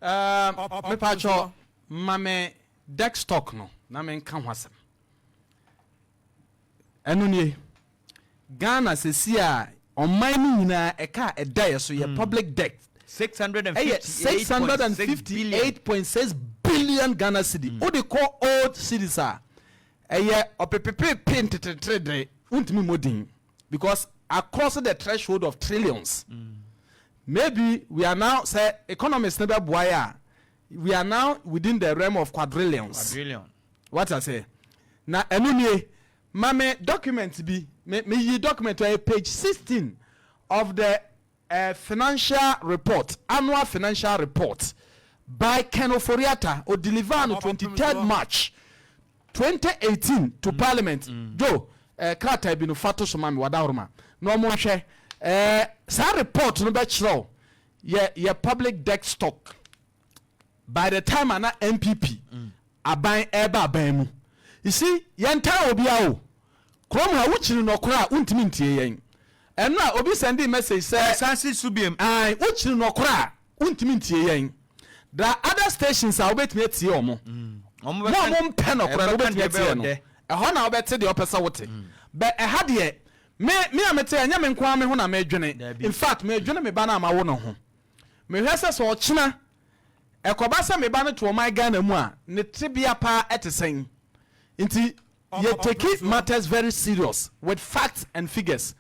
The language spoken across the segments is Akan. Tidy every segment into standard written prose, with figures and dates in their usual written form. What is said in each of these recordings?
Mepatwɔ ma me debt stock no na menka ho asɛm. Ɛno nie, Ghana sɛsi a ɔman no nyinaa ɛka a ɛda yɛ so yɛ public debt ɛyɛ 658.6 billion Ghana cedi. Wode kɔ old cedis a, ɛyɛ ɔpepepepe ntetetere, wontumi mmɔ din because across the threshold of trillions. Maybe we are now, sɛ economists ne bɛboa yɛ a, we are now within the realm of quadrillions. Quadrillion. What I say na ɛno nie. Ma me document bi, me yi document ɛyɛ page 16 of the financial report, annual financial report by Ken Ofori-Atta. O deliver no 23rd March 2018 to Parliament. Joe, krataa bi no fa to so ma me wadahoroma na ɔmo nhwɛ. Saa report no bɛkyerɛw yɛ public debt stock by the time ana NPP aban ɛba aban mu. You see, yɛn taa obiara o kurom ha, wokyiri nɔkora a wontumi ntie yɛn. Ɛno a obi send message sɛ ɛsan si so biem. Ayi, wokyiri nɔkora a wontumi ntie yɛn. There are other stations a wobɛtumi atie ɔmo. Ɔmo mo a mo mpɛ nɔkora no, wobɛtumi atie no. Ɛhɔ na wobɛte deɛ ɔpɛ sɛ wote bɛ. Ɛha deɛ, me a mete, ɛnyɛ me nko ara me ho na medwene. Dabi. In fact, medwene me ba no a mawo no ho. Mehwɛ sɛ ɔkyena ɛkɔba sɛ me ba no to ɔman Ghana mu a, ne tebea paa ɛte sɛn. Nti yɛ take matters very serious with facts and figures.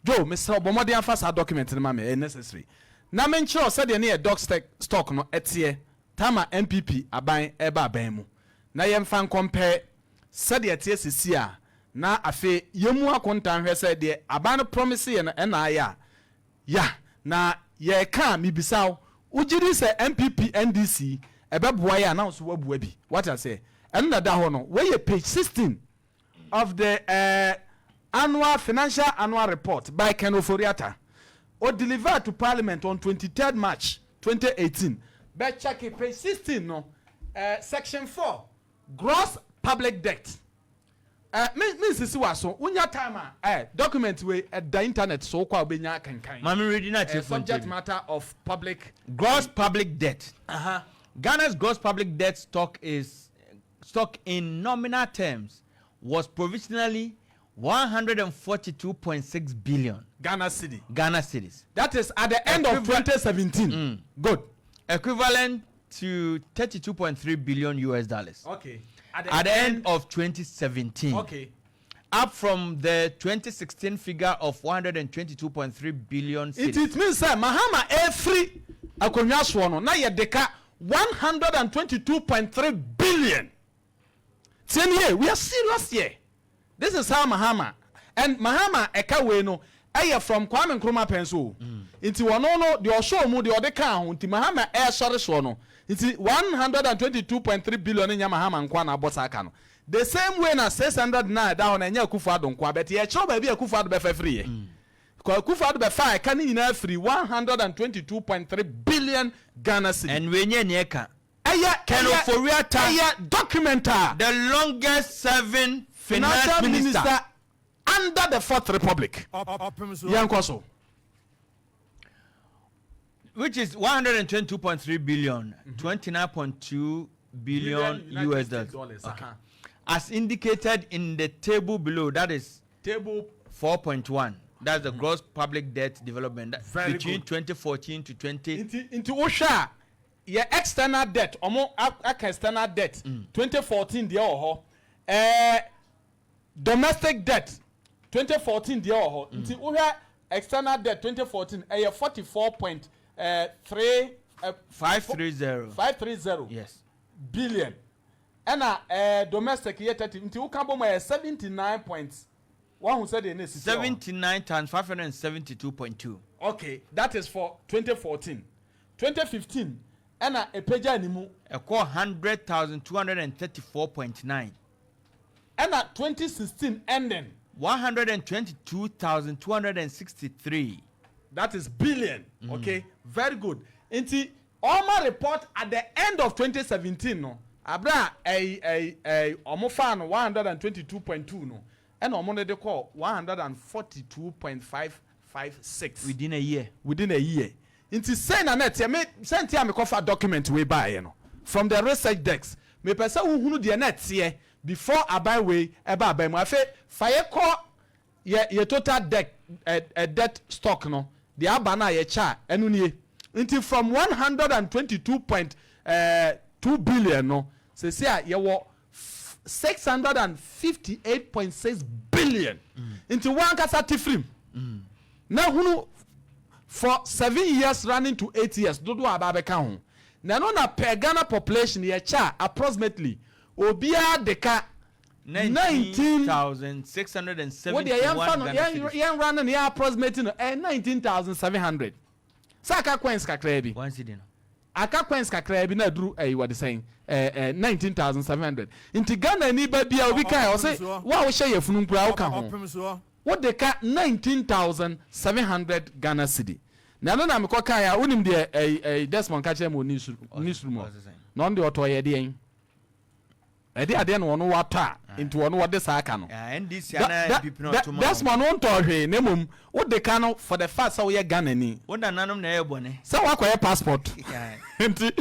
Joe, mesrɛ bɔ mmɔden afa saa document no ma me, ɛyɛ necessary na menkyerɛw sɛdeɛ ne yɛ debt stock no ɛteɛ tama NPP aban ɛba aban mu, na yɛmfa nkɔmpɛ sɛdeɛ ɛteɛ sisi a, na afei yɛmu akonta nhwɛ sɛ deɛ aban no promise yɛ no ɛna ayɛ a ya. Na yɛka a mibisa wo, wogye di sɛ NPP NDC ɛbɛboa yɛ a, na nso woabua bi. Wate aseɛ? Ɛno na da hɔ no. Wɔyɛ page 16 of the annual financial annual report by Ken Ofori-Atta, o delivered to Parliament on 23rd March 2018. Bɛ check it, page 16 no, section 4, gross public debt. Me nsisi wa so wonya time a, document wei ɛda internet so, wokɔ a wobɛnya akenkan. Maame ready na tie. Subject matter of public Gross public debt. Ghana's gross public debt stock in nominal terms was provisionally 142.6 billion Ghana cedi. Ghana cedis. That is at the end of 2017. Good. Equivalent to 32.3 billion US dollars. At the end of 2017. Up from the 2016 figure of 122.3 billion It cedis. It means sɛ Mahama efiri akonnwa soɔ no na yɛde ka 122.3 billion. Tie nie, we are serious here. This is how Mahama and Mahama ɛka wei no ɛyɛ from Kwame Nkrumah pɛn so o. Nti wɔn no deɛ ɔsɔ mu deɛ ɔde kaa ho, nti Mahama ɛsɔre soɔ no, nti 122.3 billion nyɛ Mahama nkoa na abɔ saa ka no. The same way na 600 na ɛda hɔ na ɛnyɛ Akufo Addo nkoa, bɛte yɛkyerɛw baabi a Akufo Addo bɛfɛ firi yɛ. Akufo Addo bɛfa ɛka ne nyinaa firi 122.3 billion Ghana cedi. And we nye nea Ɛyɛ Ken ɛyɛ Ofori-Atta, ɛyɛ document a the longest serving finance financial minister, minister under the Fourth Republic. Yɛn kɔ so. Which is 122.3 billion, 29.2 billion United US States dollars. Dollars. Okay. As indicated in the table below, that is Table 4.1. That's the gross public debt development Very between good. 2014 to 20. Nti wohwɛ a, yɛ external debt, ɔmo aka external debt 2014 deɛ wɔ hɔ, domestic debt 2014 deɛ wɔ hɔ. Nti wohwɛ external debt 2014 ɛyɛ 44 point 3 530. 530 billion, ɛna domestic yɛ 30. Nti woka bɔ mu ɛyɛ 79 point, wahu sɛ deɛ ne esisi hɔ. 79 times 572.2. Okay, that is for 2014. 2015 ɛna epagya ne mu. Ɛkɔ 100,234.9. Ɛna 2016 ending 122,263. That is billion. Okay, very good. Nti ɔma report at the end of 2017 no, abira ɛyi ɛyi ɛyi ɔmo fa no 122.2 no, ɛna ɔmo no de kɔ 142.556 within a year. Within a year. Nti sei na na ɛteɛ. Me sɛ nti a mekɔfa document wei baeɛ no from the research desk. Mepɛ sɛ wohunu deɛ na ɛteɛ before aban wei ɛba aban mu. Afei fa yɛ kɔ yɛ total debt debt stock no, deɛ aba no a yɛkyɛ a, ɛno nie. Nti from 122.2 billion no, sɛsi a yɛwɔ 658.6 billion. Nti wankasa te firim na hunu for 7 years running to 8 years, dodoɔ a aba abɛka ho. Na ɛno na per Ghana population yɛkyɛ a, approximately obiara de ka 19 671 wo deɛ yɛmfa no Ghana cedis. Yɛnra no ne yɛ approximate no ɛ 19,700 sɛ aka coins kakraa bi. 1 cedi no. Aka coins kakraa bi na aduru ɛyi wɔde sɛn ɛɛ ɛɛ 19,700. Nti Ghana ni ba bia obi kan ɔsɛ wo a wohyɛ yɛ funu nkura woka ho, wode ka 19,700 Ghana cedi. Na ɛno na mekɔ kan a, wonim deɛ ɛyi ɛyi Desmond ka kyerɛ mu wɔ newsroom hɔ na ɔno deɛ ɔtɔ yɛ deɛn ɛde adeɛ na ɔno watɔ a, nti ɔno wɔde saa ka no. Ah, NDC anaa NPP na ɔto ma. Desmond, wontɔ hwee, na mmom wode ka no for the fact sɛ woyɛ Ghana ni. Wo nananom na ɛyɛ bɔne. Sɛ woakɔyɛ passport nti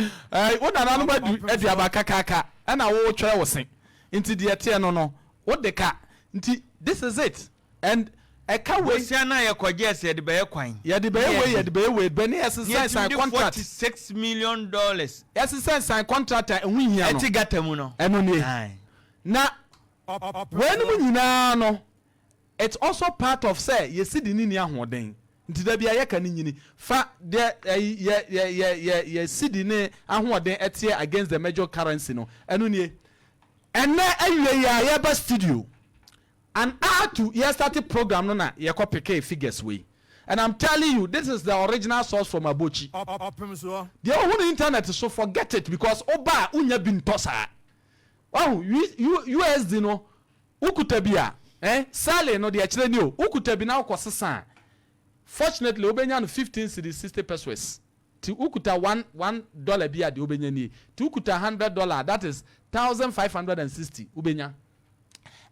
wo nananom adu aduaba kakaka ɛna wotwerɛ wo se, nti deɛ teɛ no wode ka. Nti this is it, and ɛka wei Bosia na yɛkɔgye sɛ yɛde bɛyɛ kwan. Yɛde bɛyɛ wei, yɛde bɛyɛ wei, bɛne yɛsesɛn sign contract. $46 million. Yɛsesɛn sign contract a ɛho hia no. Ɛte gata mu no. Ɛno nie. Aye. Na weinom nyinaa no, it's also part of sɛ yɛsi de ne ni ahoɔden. Nti da bi a yɛka ne nyini fa deɛ ɛyi yɛ cedi ne ahoɔden ɛteɛ against the major currency no, ɛno nie. Ɛnɛ awie yi a yɛba studio an hour to yɛ start program no na yɛkɔ pick figures wei, and I'm telling you, this is the original source from Abochi. Deɛ ohun internet so, forget it, because ɔba a wonya bi ntɔ saa. Wahu USD no, wokuta bi a selling no deɛ kyerɛ ni o, wokuta bi na wokɔ sesa a, fortunately wobɛnya no 15 cedis 60 pesewas. Ti wokuta one one dollar bi a, deɛ wobɛnya nie. Ti wokuta $100, that is 1,560 wobɛnya.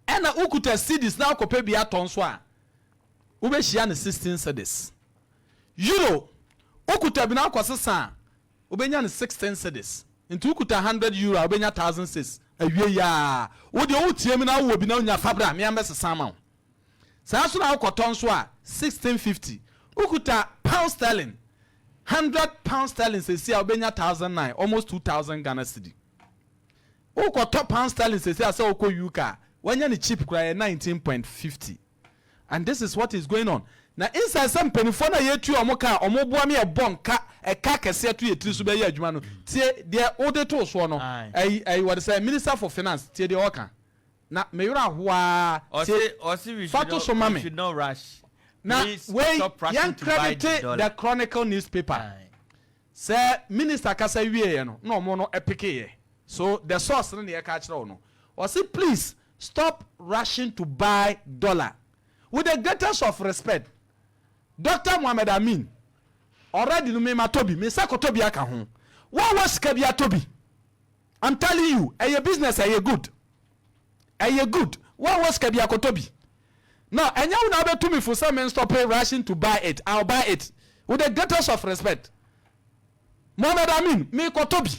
Ɛna wokuta cedis na wokɔpɛ bi atɔ nso a, wobɛhyia no 16 cedis. Euro, wokuta bi na wokɔ sesa a, wobɛnya no 16 cedis. Nti wokuta €100 a, wobɛnya 1,006. Awie yaa, wodeɛ wotie mu na wowɔ bi na wonya fabra mea mbɛsesa ama wo saa so na wokɔtɔ nso a, 1650. Wokuta pound sterling, £100 sesi a, wobɛnya 1,009, almost 2,000 Ghana cedi. Wokɔtɔ pound sterling sesi a, sɛ wokɔ UK a, wanya ne cheap koraa yɛ 19.50. And this is what is going on na inside sɛ mpanimfoɔ no a yɛtu ɔmo ka a, ɔmo boa mi ɛbɔ nka ɛka kɛseɛ to yɛ tiri so bɛyɛ adwuma no. Tie deɛ wode to soɔ no. Ɛyi wɔde sɛ Minister for Finance, tie deɛ ɔka na meyɔrɔ ahoa. Tie fa to so ma me. Na wei yɛn credit the Chronicle newspaper sɛ minister kasa wieɛ no na ɔmo no ɛpickeɛ. So the source no na yɛka akyerɛ wo no, ɔsi, "Please stop rushing to buy dollar." With the greatest of respect, Dr Mohammed Amin, already no mema tɔ bi, me nsa kɔtɔ bi aka ho. Wɔn wɔ sika bi atɔ bi, I'm telling you, ɛyɛ business, ɛyɛ good, ɛyɛ good. Wɔn wɔ sika bi akɔtɔ bi. Now ɛnyɛ wo na abɛtu mi fo sɛ me stop rushing to buy it. I'll buy it. With the greatest of respect, Mohammed Amin, mi kɔtɔ bi,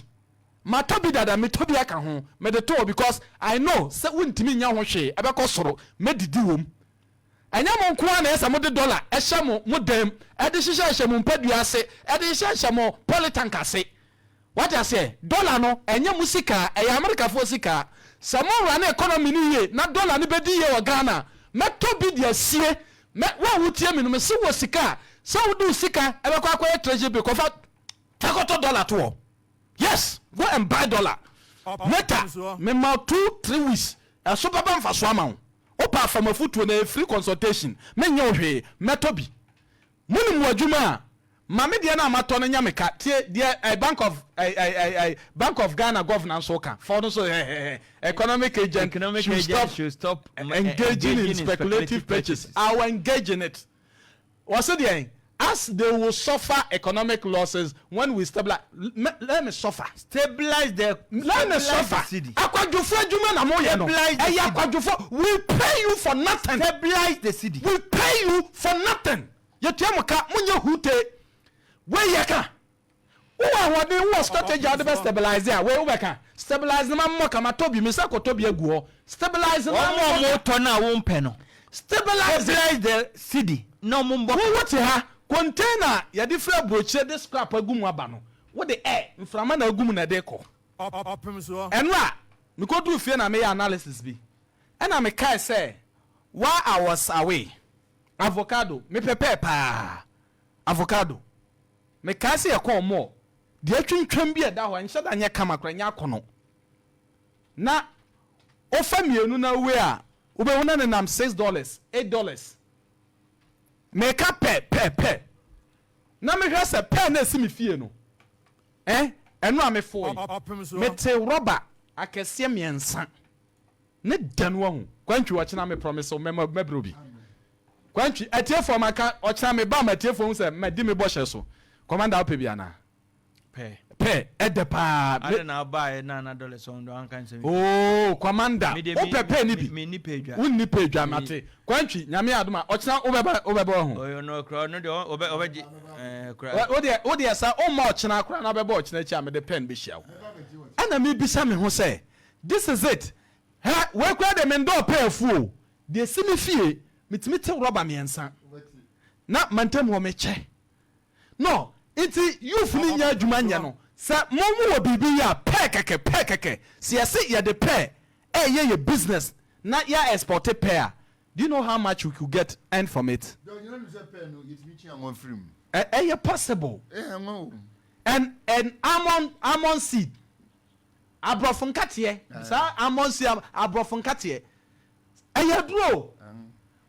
matɔ bi dada, metɔ bi aka ho, mede to because I know sɛ wontumi nya ho hwee, ɛbɛkɔ soro, mɛdidi wom. Ɛnyɛ mo nko ara na ɛsɛ mo de dollar ɛhyɛ mo dɛm, ɛde hyehyɛ hyɛ mo mpadua ase, ɛde hyehyɛ hyɛ mo polytank ase. Wate aseɛ? Dollar no ɛnyɛ mo sika, ɛyɛ Amerikafoɔ sika. Sɛ mo wura ne economy no yie na dollar no bɛdi yie wɔ Ghana, mɛtɔ bi de asie. Mɛ wo a wotie mi no, mɛ si wɔ sika a sɛ wode wo sika ɛbɛkɔ akɔyɛ treasury bill, kɔfa fakɔtɔ dollar to hɔ. Yes, go and buy dollar later. Mema 2-3 weeks, ɛso bɛba mfa so ama wo. Wopɛ afamafotuo na free consultation, menyɛ wo hwee. Mɛtɔ bi. Monim wɔ adwuma a ma me deɛ no a matɔ no nya me ka. Tie deɛ Bank of Ghana governor nso ka fa ɔno so hɛhɛhɛ, economic agent Economic should agent stop should stop engaging in speculative purchases. I will engage in it. Wɔsi deɛ as they will suffer economic losses when we stabilize. Let me suffer. Stabilize the Let me stabilize suffer. the cedi. Akwadwofo adwuma na mo yɛ no. Stabilize the Ɛyɛ cedi. akwadwofo. We pay you for nothing. Stabilize the cedi. We pay you for nothing. Yɛtua mo ka, mo nyɛ hute. Wei yɛ ka. Wowɔ ahoɔden, wowɔ strategy a wode bɛ stabilize a, wei wobɛka. Stabilize no ma mmɔ ka, matɔ bi, mesan kɔtɔ bi agu hɔ. Stabilize no ma Wɔn a mmɔ ka. wɔtɔ no a wompɛ no. Stabilize it. Stabilize the cedi na wɔn mmɔ Wo ka. wote ha, container a yɛde firi aburokyire de scrap agu mu aba no, wode air, mframa na agu mu na ɛde rekɔ. Ɛno a, mekɔduruu fie na meyɛ analysis bi, ɛna mekae sɛ, while I was away, avocado, mepɛ pɛɛ paa, avocado. Mekae sɛ yɛkɔɔ mall, deɛ atwintwam bi a ɛda hɔ, ɛnhyɛ da nyɛ kama koraa, ɛnyɛ akɔnnɔ. Na wofa mmienu na wowei a, wobɛhu na nenam $6, $8. Meka pɛ, pɛ, pɛ. Na mehwɛ sɛ pɛ na ɛsi me fie no, eh, ɛno a mefoe. Mete rɔba akɛseɛ mmiɛnsa. Ne da no wahu. Kwantwi ɔkyena me promise wo mɛma mɛbrɛ obi. Kwantwi atiefoɔ maka ɔkyena me ba ma atiefoɔ hu sɛ madi me bɔhyɛ so. Commander wopɛ bi anaa? Pɛ. Pɛ ɛdɛ paa. Adɛn na wobaeɛ na na dollars wɔn do anka nsɛm yi. Oh Commander Me deɛ me wopɛ pɛ ne bi. Me nni pɛ dwa. Wonni pɛ dwa mate. Kwantwi Nyame adom a ɔkyena wobɛba wobɛba wahu. Ɔyɛ ɔno kora ɔno deɛ ɔbɛ ɔbɛgye ɛɛ kora. Wodeɛ wodeɛ sɛ womma ɔkyena koraa na wobɛba ɔkyena akyi a mede pɛn bɛhyia wo. Ɛna mebisa me ho sɛ This is it hɛ wei koraa deɛ mendɔɔ pɛ afuo o, deɛ ɛsi me fie metumi te rɔba mmiɛnsa na mantam hɔ mekyɛ no nti youth no nnya adwuma nyɛ no sɛ mo mo wɔ biribi yɛ a pɛ kɛkɛ pɛ kɛkɛ sɛ yɛse yɛde pɛ ɛyɛ yɛ business na yɛ export pɛ a do you know how much we could get earn from it? Ɛyɛ possible and almond almond seed Aborɔfo nkateɛ, saa almond seed, aborɔfo nkateɛ, ɛyɛ aduro o.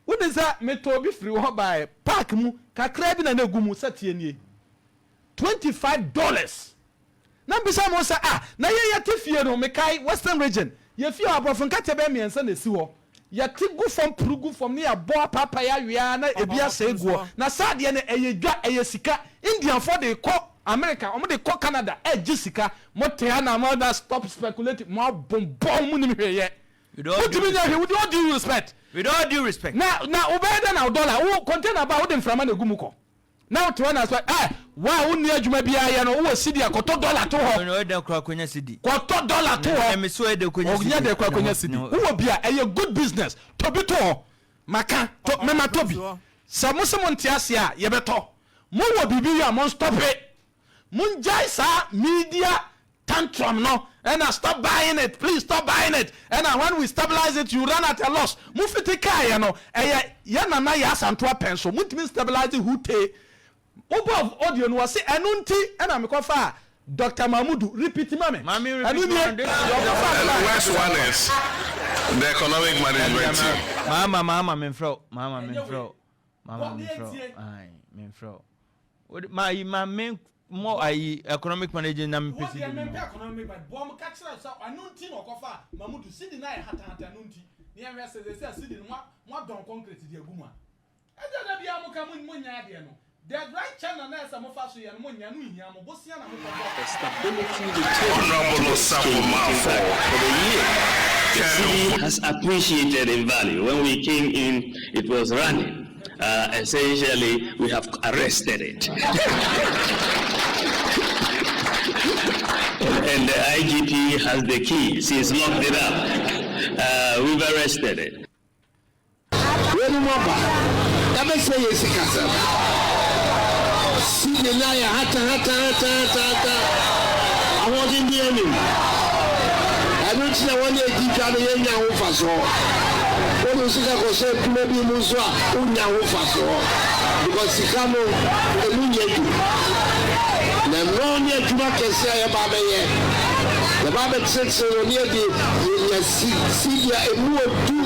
Wonim sɛ metɔɔ bi firi hɔ baeɛ, park mu kakraa bi na na ɛgu mu sɛ teɛ nie. $25. Na mbisa mo sɛ ah, na yɛn yɛte fie no, mekae Western Region, yɛ fie hɔ aborɔfo nkateɛ bɛyɛ mmiɛnsa na ɛsi hɔ. Yɛte gu fam, puru gu fam, ne yɛabɔ apaapae awe ara na ebi asɛe gu hɔ. Na saa adeɛ no, ɛyɛ dwa, ɛyɛ sika. Indianfoɔ de rekɔ America, wɔde rekɔ Canada regye sika. Mote ha na mo na stop speculating, mo abonbɔn, monnim hwee yɛ. Wontumi nyɛ hwee, with all due respect. With all due respect. Na, na wobɛyɛ dɛn na wo dollar, wo container ba a, wode mframa na egu mu kɔ. Na wote hɔ na sɛ eh, wo a wonni adwuma biara yɛ no, wowɔ cedi a, kɔtɔ dɔla to hɔ. Ɔyɛ dɛn koraa konya cedi? Kɔtɔ dɔla to hɔ. Ɛmi so ɔyɛ dɛn konya cedi? Ɔnyɛ dɛn koraa konya cedi. Wowɔ bi a, ɛyɛ good business. Tɔ bi to hɔ. Maka, tɔ, me matɔ bi. Sɛ mo se mo nte aseɛ a, yɛbɛtɔ. Mo wɔ biribi yɛ a, mon stop it. Mongyae saa media tantrum no ɛna stop buying it please stop buying it ɛna when we stabilize it you run at a loss mo fiti kaeɛ no ɛyɛ yɛ nana yɛ asantoa pɛn so montumi stabilize hutee wobɔ audio no wɔse ɛno nti ɛna mekɔfaa Doctor Mamudu repeat ma me Maame ɛno repeat nie ma no this deɛ ɔkɔfaa no And baeɛ. worst one is the economic management team. Maama maama memfrɛ wo maama Ɛnyɛ memfrɛ wei wo maama bɔ ne memfrɛ wo yɛntie. ae memfrɛ wo. Wode ma ayi ma me mɔ ayi economic managing na me pɛ Wo sidi deɛ no. mempɛ economic man boa mo ka kyerɛ sɛ ɛno nti na ɔkɔfaa Mamudu sidi no ayɛ hatahata ɛno nti ne yɛnhwɛ sɛ seesei a sidi no mo adɔn concrete de agu mu a ɛdeɛ da biara moka mo monyɛ adeɛ no the right channel na ɛsɛ mofa so yɛ no monyɛ ɛno nhia mo bosea na mokɔbɔ. The stability returned to Honourable the Osafo exchange rate. In Marfo, fact, for the year, the Colonel cedi has appreciated in value. When we came in, it was running. Uh, essentially, we have arrested it. and, and the IGP has the keys. He's locked it up. Uh, we've arrested it. Weinom aba ɛbɛsɛe yɛn sikasɛm. Si nyinaa yɛ hatahatahatahata. Ahoɔden biara nnim. Ɛno nti na wɔn a ɛdi dwa no yɛnnya ho mfasoɔ. Wode wo sika kɔhyɛ adwuma bi mu nso a, wonnya ho mfasoɔ because sika no, ɛmu nyɛ duru. Na ɛno ne adwuma kɛseɛ a yɛba abɛyɛ. Yɛba abɛkyerɛkyerɛ no ne yɛde yɛnya si sibea a ɛmu ɔdu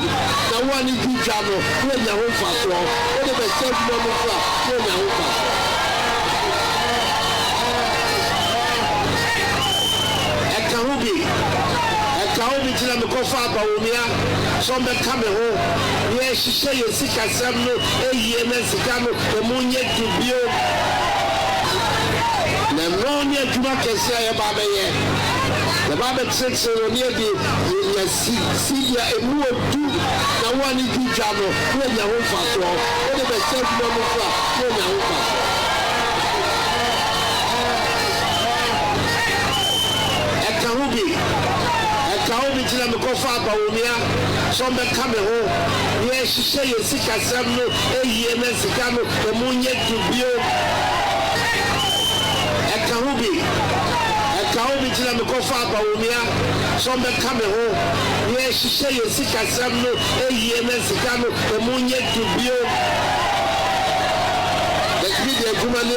na wo a ne di dwa no woanya ho mfasoɔ. Wode bɛhyɛ adwuma mu nso a woanya ho mfasoɔ. Ɛka ho bi, ɛka ho bi nti na mekɔfaa Bawumia sɛ ɔmmɛka me ho na yɛnhyehyɛ yɛn sikasɛm no yie na sika no ɛmu nyɛ du bio. Na ɛno ne adwuma kɛseɛ a yɛba abɛyɛ. Yɛba abɛkyerɛkyerɛ no na yɛde yɛnya si sibea a ɛmu ɔdu na wo a ne di dwa no woanya ho mfasoɔ. Wode bɛhyɛ adwuma mu nso a woanya ho mfasoɔ. ho bi. Ɛka ho bi nti na mekɔfaa Bawumia sɛ ɔmmɛka me ho na yɛnhyehyɛ yɛn sikasɛm no yie na sika no ɛmu nyɛ du bio. Ɛka ho bi. Ɛka ho bi nti na mekɔfaa Bawumia sɛ ɔmmɛka me ho na yɛnhyehyɛ yɛn sikasɛm no yie na sika no ɛmu nyɛ du bio. Yɛtumi de adwuma ne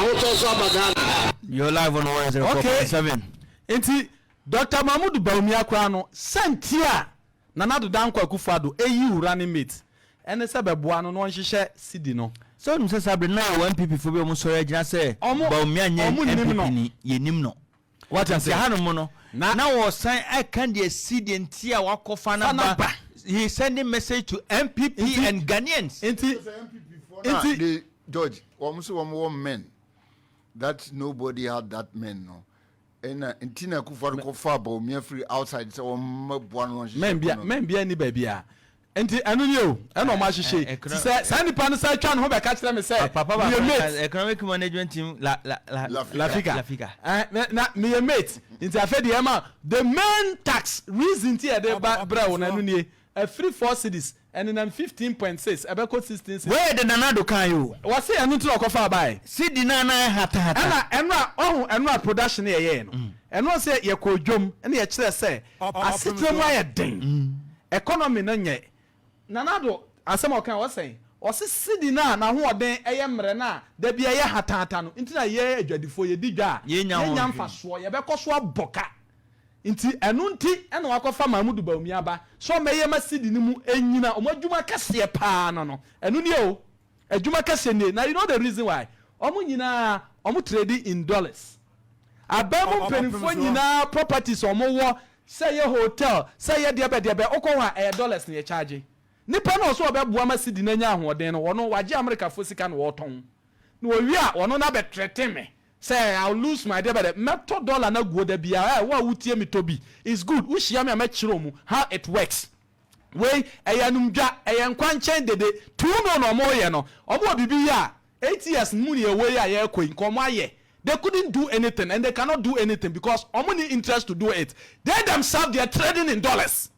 ahotɔ nso aba Ghana ha. You're live on 104.7. Okay, nti Doctor Mahmood Bawumia koraa no, sɛ nti a Nana Addo Dankwa Akufo-Addo eyi wo running mate ɛne sɛ bɛboa no na ɔnhyehyɛ cedi no. Sɛ wonim sɛ saa bere no na yɛwɔ NPP foɔ bi a wɔn sɔre agyina sɛ Ɔmo Bawumia nyɛ ɔmo nnim no. NPP ni, yɛnim no. Wate Nti aseɛ? hanom no, Na. na wɔsan ɛka deɛ si deɛ nti a wakɔfa Fa no no aba. ba. He is sending message to NPP Nti and Ghanaians. nti Na nti. they George wɔn so wɔn wɔ men that nobody had that men no ɛna nti na Akufo-Addo kɔ fa Bawumia firi outside sɛ wɔn mɛboa no wɔn hyehyɛ Mɛn bia economy. mɛn bia ni baabi a nti ɛno nie o ɛna ɔmo ahyehyɛ yi ti sɛ saa nipa no sa atwa ne ho bɛka kyerɛ me sɛ Papa meyɛ baako mate economic management team la la la Lafika. Lafika Lafika. Eh, na na meyɛ mate nti afei deɛ ɛma the main tax reason ti yɛde ba brɛ wo no ɛno nie Ɛfiri 4 cedis, ɛnenam 15.6, ɛbɛkɔ 16 cedis. Wei yɛ de Nana Addo kaeɛ o. Wɔse ɛno nti na ɔkɔfaa baeɛ. Cedi no a na ayɛ hatahata. Ɛna ɛno a, wahu ɛno a production no yɛyɛɛ no, ɛno a sɛ yɛkɔɔ dwam ɛna yɛkyerɛɛ sɛ asetena mu ayɛ den, economy no nyɛ. Nana Addo asɛm a ɔkaeɛ, ɔsɛn? Ɔse cedi no a n'ahoɔden yɛ mmerɛ no a da biara ɛyɛ hatahata no nti na yɛn adwadifoɔ yɛdi dwa a yɛnnya mfasoɔ, yɛbɛkɔ so abɔ ka. Nti ɛno nti na wakɔfa Mahmudu Bawumia aba sɛ ɔmmɛyɛ ma cedi no mu nnyina. Wɔn adwuma kɛseɛ paa no no, ɛno nie o, adwuma kɛseɛ nie. Na you know the reason why? Wɔn nyinaa wɔn trade in dollars. Aban mu mpanimfoɔ nyinaa properties a wɔwɔ, sɛ ɛyɛ hotel, sɛ ɛyɛ deɛbɛ deɛbɛ, wokɔ hɔ a ɛyɛ dollars na yɛcharge. Nipa no a ɔsɛ ɔbɛboa ma cedi no anya ahoɔden no, ɔno wagye Amerikafoɔ sika na ɔretɔn. Na ɔwie a, ɔno no abɛthreaten me Sɛ I'll lose my deɛ bɛdɛ mɛtɔ dollar no aguo da biara eh wo a wotie me tɔ bi it's good wo hyia me a mɛkyerɛ wo mu how it works wei ɛyɛ anumdwa ɛyɛ nkwankyɛn dede too no na ɔmo yɛ no ɔmo wɔ biribi yɛ a 8 years mu ne yɛwɔ yi a yɛrekɔ yi nka ɔmo ayɛ. They couldn't do anything and they cannot do anything because ɔmo ni interest to do it. They themselves they are trading in dollars.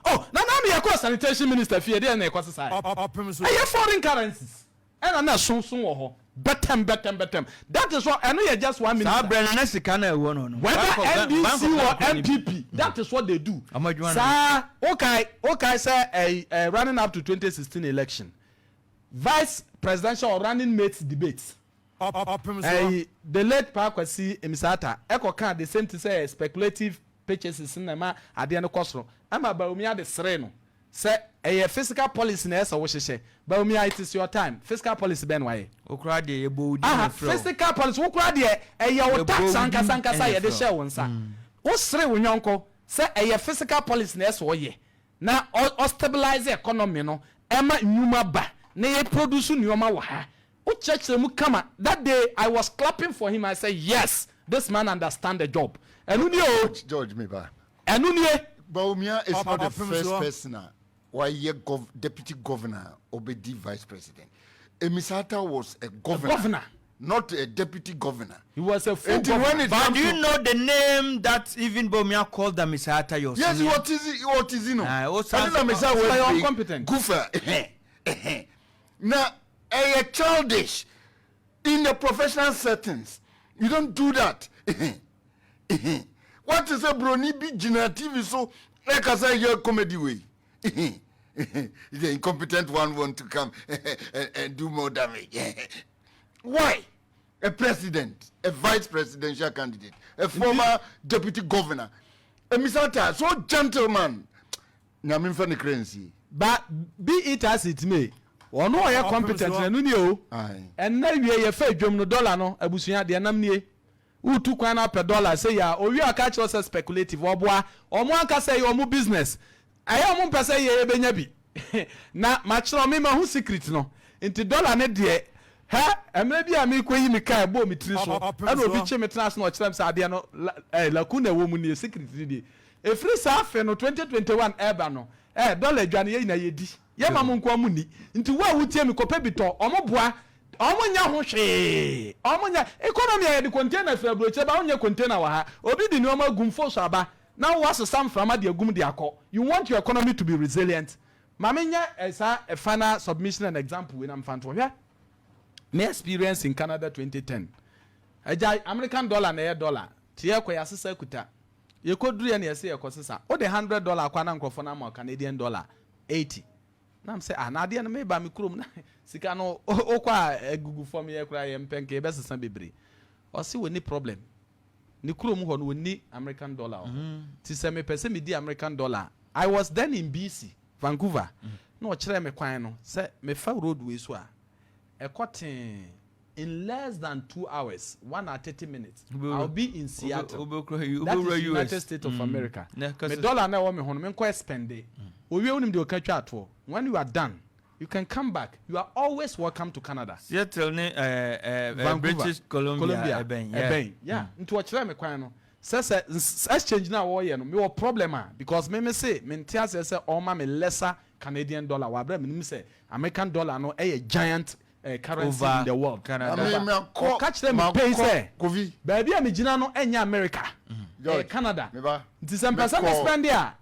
Oh, na na me yɛkɔɔ sanitation minister fie deɛ na ɛkɔ sesaeɛ. Ɛyɛ foreign currencies ɛna na ɛsonson wɔ hɔ bɛtɛm bɛtɛm bɛtɛm. That is what ɛno yɛ just one Saa minister. berɛ no na sika no a ɛwɔ no no. Whether Bank of Ghana, Bank NDC of or Ghana koraa ni bi. NPP, that is what they do. Wɔn adwuma no. Saa wokae wokae sɛ ɛyi ɛ running up to 2016 election, vice presidential or running mate debate. Ɛyi the late Paa Kwasi Amissah-Arthur ɛkɔ kaa the same thing sɛ ɛyɛ speculative purchases no na ɛma adeɛ no kɔ soro. Ɛma Bawumia de seree no sɛ ɛyɛ fiscal policy na ɛyɛ sɛ wohyehyɛ. Bawumia it is your time, fiscal policy bɛn na wayɛ? Wo koraa deɛ yɛbɔ wo din Aha, na ɛfrɛ wo. fiscal policy wo koraa deɛ ɛyɛ wo Yɛbɔ tax wo din ankasa ankasa na a yɛde ɛfrɛ hyɛɛ wo. wo nsa. Wo sere wo yɔnko sɛ ɛyɛ fiscal policy na ɛyɛ sɛ ɔyɛ na ɔ ɔ stabilize economy no ɛma nnwuma ba na yɛ produce nneɛma wɔ ha. Wo kyerɛkyerɛ mu kama. That day I was clapping for him, I said yes, this man understand the job. Ɛno nie o. George, George me ba. Ɛno nie. Bawumia is not the first person a wayɛ gov deputy governor a ɔbɛdi vice president. Amissah-Arthur was a governor, a governor, not a deputy governor. He was a full Enti governor. when it But comes do you to know the name that even Bawumia called Amissah-Arthur your yes, senior? what is he, what is he no? Ah, o san- Ɛno na me sɛ Ɔyɛ wɔ incompetent. Gufa. Na ɛyɛ childish in the professional settings. You don't do that. What is a broni bi gyina TV so ɛkasa yɛ comedy wei? The incompetent one want to come and do more damage. Why? A president, a vice presidential candidate, a former deputy governor, a Misata, so gentleman. Nyame mfa ne kra nsie. But be it as it may, ɔno ɔyɛ competent na ɛno nie o. Aye. Ɛnna wie yɛfa adwam no dollar no abusua deɛ nam nie. Wotu kwan na apɛ dollar sɛ yɛ a owie a ɔka kyerɛ sɛ speculative ɔboa ɔmo ankasa yɛ ɔmo business. Ɛyɛ ɔmo mpɛ sɛ yɛ yɛbɛnya bi. Na makyerɛ me ma ho secret no. Nti dollar ne deɛ hɛ mmerɛ bi a mekɔ yi mi kaa ɛbɔɔ mi tiri so ɛna obi kye me tena ase na ɔkyerɛ me sɛ adeɛ no la lacuna ɛwɔ mu nie, secret ne die. Ɛfiri saa afe no 2021 ɛɛba no dollar adwa no yɛ nyinaa yɛdi yɛ ma mo nko mo ni. Nti wo a wotie mi kɔpɛ bi tɔ, ɔmo boa. Ɔmo nyɛ ho hwee. Ɔmo nyɛ economy a yɛde container firi aburokyire ba, wonyɛ container wɔ ha. Obi de nneɛma agum fo so aba na wasesa mframa de agum de akɔ. You want your economy to be resilient. Ma menyɛ saa final submission and example wei na mfa nto hɔ. Hwɛ me experience in Canada 2010. Agya, American dollar na ɛyɛ dollar. Nti yɛkɔ yɛasesa akuta. Yɛkɔduruiɛ na yɛse yɛkɔsesa. Wode $100 kɔ a na nkurɔfoɔ no ama wo Canadian dollar 80. Na mesɛ ah na adeɛ no meba me kurom na sika no wokɔ a agugu fam yɛ koraa yɛmpɛ nka yɛbɛsesa bebree. Ɔse wɔnni problem. Ne kurom hɔ no wɔnni American dollar wɔ hɔ. Nti sɛ mepɛ sɛ medi American dollar a, I was then in BC, Vancouver, na ɔkyerɛɛ me kwan no sɛ mefa road wei so a, ɛkɔ tee in less than 2 hours, 1 hour 30 minutes, I will be in Seattle. That is United States of America. Me dollar na ɛwɔ me ho no, menkɔ expende. Owie wonim deɛ ɔka twa atoɔ. When you are done, you can come back. You are always welcome to Canada. Seattle ne Vancouver, British Columbia ɛbɛn. Ɛbɛn. Yeah. Nti ɔkyerɛ me kwan no. Sɛ exchange na wɔyɛ no, mewɔ problem a because me se mente aseɛ sɛ ɔma me lesser Canadian dollar wɔ abere menim sɛ American dollar no ɛyɛ giant currency Over in the world. Canada. Ɔka kyerɛ me pei sɛ Kofi. baabi a megyina no ɛnyɛ America, ɛyɛ Canada. Nti sɛ mpɛ sɛ me spend a,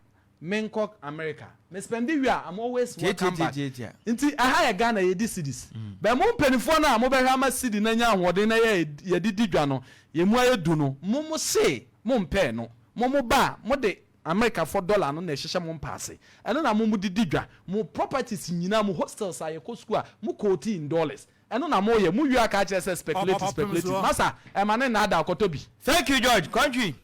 menkɔ America. Me spend wie a, I'm always welcome back. Nti ɛha yɛ Ghana, yɛdi cedis. Bɛn mo mpanimfoɔ no a mobɛhwɛ ama cedi no anya ahoɔden na yɛ yɛde di dwa no, yɛn mu ayɛ du no, mo mo se mo mpɛɛ no. Mo mo ba a, mo de Americafoɔ dollar no na ɛhyehyɛ mo mpaase. Ɛno na mo mo de di dwa. Mo properties nyinaa, mo hostels a yɛkɔ school a, mo quote in dollars. Ɛno na mo yɛ. Mo wie aka akyerɛ sɛ speculative, speculative. Masa, ɛma ne nnaada akɔtɔ bi. Thank you, George. Country.